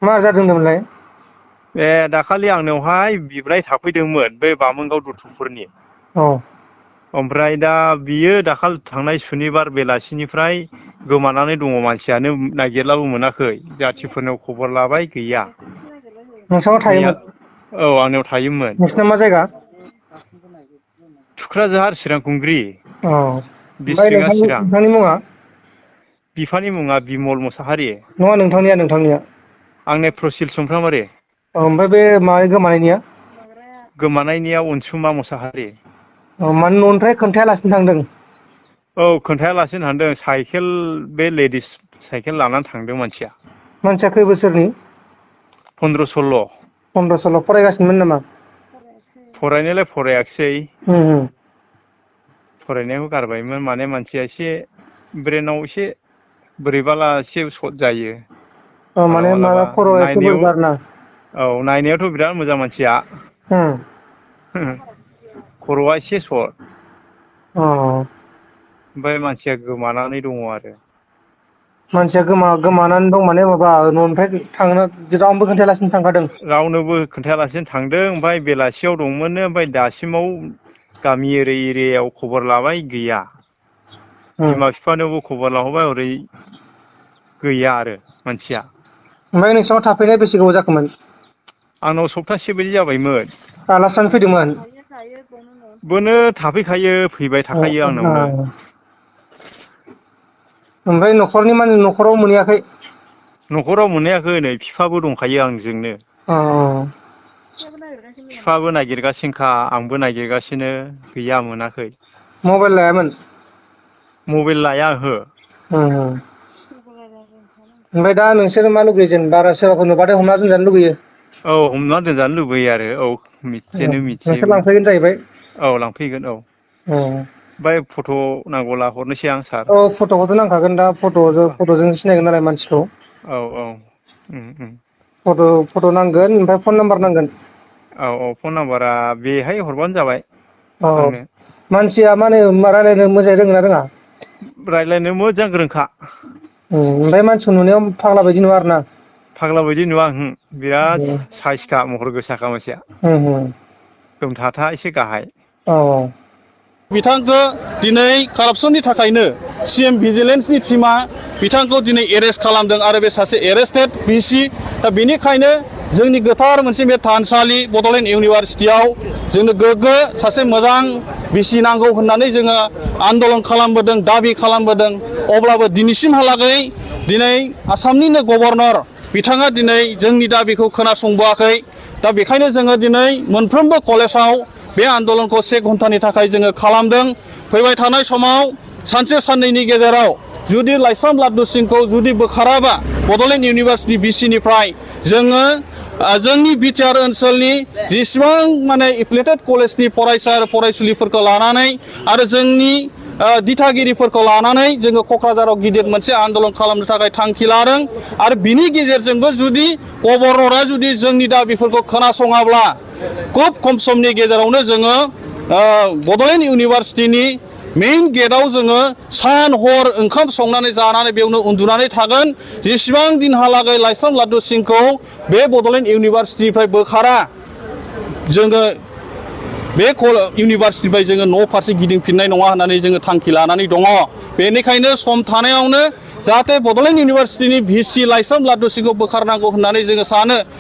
मा जादों होनदोंमोनलाय? ए दाखालि आंनावहाय बिबनाय थाफैदोंमोन बै बामोनगाव दुथुफोरनि। औ। ओमफ्राय दा बियो दाखालि थांनाय सुनिबार बेलासिनिफ्राय गोमानानै दङ मानसियानो नागिरलाबो मोनाखै जाथिफोरनाव खबर लाबाय गैया। नोंसानाव मैया थायोमोन? औ आंनियाव थायोमोन। नोंसिना मा जायगा? थुक्राझार चिरांखुंग्रि औ ओमफ्राय डिस्ट्रिक्टआ चिरां। नोंथांनि मुङा? बिफानि मुङा बिमल मुसाहारि। नङा नोंथांनिया? आंनिया प्रसिल सुमफ्रामारि। औ ओमफ्राय बे माबाय गोमानायनिया? गोमानायनिया अनसुमा मुसाहारि। अ माने न'निफ्राय खोन्थायालासिनो थांदों? औ खोन्थायालासिनो थांदों साइकेल बे लेडिस साइकेल लानानै थांदों मानसिया। मानसिया खै बोसोरनि? 15-16। 15-16 फरायगासिनोमोन नामा? फरायनायालाय फरायाखिसै। उम। फरायनायखौ गारबायमोन माने मानसिया एसे ब्रेनाव एसे बोरैबाला एसे सर्ट जायो। माने मालाबा माबा मालाबा खर'आ एसे नायनायाव बोरैबा आरोना औ नायनायावथ' बिराद मोजां मानसिया। उम। खर'आ एसे सर। अ। ओमफ्राय मानसिया गोमानानै दङ आरो। मानसिया गोमानानै दं माने माबा न'निफ्राय थांनो रावनोबो खोन्थायालासिनो थांखादों? रावनोबो खोन्थायालासिनो थांदों ओमफ्राय बेलासियाव दंमोननो ओमफ्राय दासिमाव गामि एरियायाव खबर लाबाय गैया। उम बिमा बिफानोबो खबर लाहरबाय हरै गैया आरो मानसिया। ओमफ्राय नोंसानाव थाफैनाया बेसे गोबाव जाखोमोन? आंनाव सप्तासे बायदि जाबायमोन। आलासि जानो फैदोंमोन? बोनो थाफैखायो फैबाय थाखायो आंनावनो। ओमफ्राय न'खराव मोनहैयाखै? न'खराव मोनहैयाखै नै बिफाबो दंखायो आंजोंनो। अ। बिफाबो नागिरगासिनोखा आंबो नागिरगासिनो गैया मोनाखै। मबाइल लायामोन? मबाइल लाया ओहो। ओमफ्राय दा नोंसोरो मा लुगैयो जेनेबा सोरबाफोर नुबाथाय हमना दोनजानो लुगैयो? औ हमना दोनजानो लुबैयो आरो औ नोंसोर मिथियोमोन। लांफैगोन जाहैबाय औ लांफैगोन औ ओमफ्राय फट' नांगौला हरनोसै आं सार। औ फट'खौथ' नांखागोन दा फट'जों सिनायगोन नालाय मानसिखौ। औ औ। फट' नांगोन ओमफ्राय फन नाम्बार नांगोन। औ औ फन नाम्बारा बेहाय हरबानो जाबाय। औ आंनो मानसिया मा होनो रायज्लायनो मोजाङै रोंङोना रोङा? रायज्लायनो मोजां गोरोंखा। ओमफ्राय मानसिखौ नुनायाव फाग्ला बायदि नुआ आरोना? फाग्ला बायदि नुआ ओहो बिराद साइसखा महर गोसाखा मानसिया। गोमथाथा एसे गाहाय। औ। बिथांखौ दिनै कारापसननि थाखायनो CM भिजिलेन्सनि टिमा बिथांखौ दिनै एरेस्ट खालामदों आरो बे सासे एरेस्टेड VC दा बेनिखायनो जोंनि गोथार मोनसे बे थानसालि बड'लेण्ड इउनिभारसिटियाव जोंनो गोग्गो सासे मोजां VC नांगौ होननानै जोङो आन्दलन खालामबोदों दाबि खालामबोदों अब्लाबो दिनैसिमहालागै दिनै आसामनिनो गभर्नर बिथाङा दिनै जोंनि दाबिखौ खोनासंबोआखै दा बेखायनो जोङो दिनै मोनफ्रोमबो कलेजाव बे आन्दलनखौ 1 घन्टानि थाखाय जोङो खालामदों फैबाय थानाय समाव सानसे साननैनि गेजेराव जुदि लाइस्राम लाद्दु सिंखौ जुदि बोखाराबा बड'लेण्ड इउनिभारसिटि VC-निफ्राय जोङो जोंनि बिटिआर ओनसोलनि जेसेबां माने एफिलिएटेड कलेजनि फरायसा फरायसुलिफोरखौ लानानै आरो जोंनि दिथागिरिफोरखौ लानानै जोङो क'क्राझाराव गिदिर मोनसे आन्दलन खालामनो थाखाय थांखि लादों आरो बिनि गेजेरजोंबो जुदि गभर्नरा जुदि जोंनि दाबिफोरखौ खोनासङाब्ला खुब खम समनि गेजेरावनो जोङो बड'लेण्ड इउनिभारसिटिनि मेइन गेटआव जोङो सान हर ओंखाम संनानै जानानै बेयावनो उन्दुनानै थागोन जेसेबां दिनहालागै लाइस्राम लाद्दु सिंखौ बे बड'लेण्ड इउनिभारसिटिनिफ्राय बोखारा जोङो बे इउनिभारसिटिनिफ्राय जोङो न' फारसे गिदिंफिननाय नङा होननानै जोङो थांखि लानानै दङ बेनिखायनो सम थानायावनो जाहाथे बड'लेण्ड इउनिभारसिटिनि VC लाइस्राम लाद्दु सिंखौ बोखारनांगौ होननानै जोङो सानो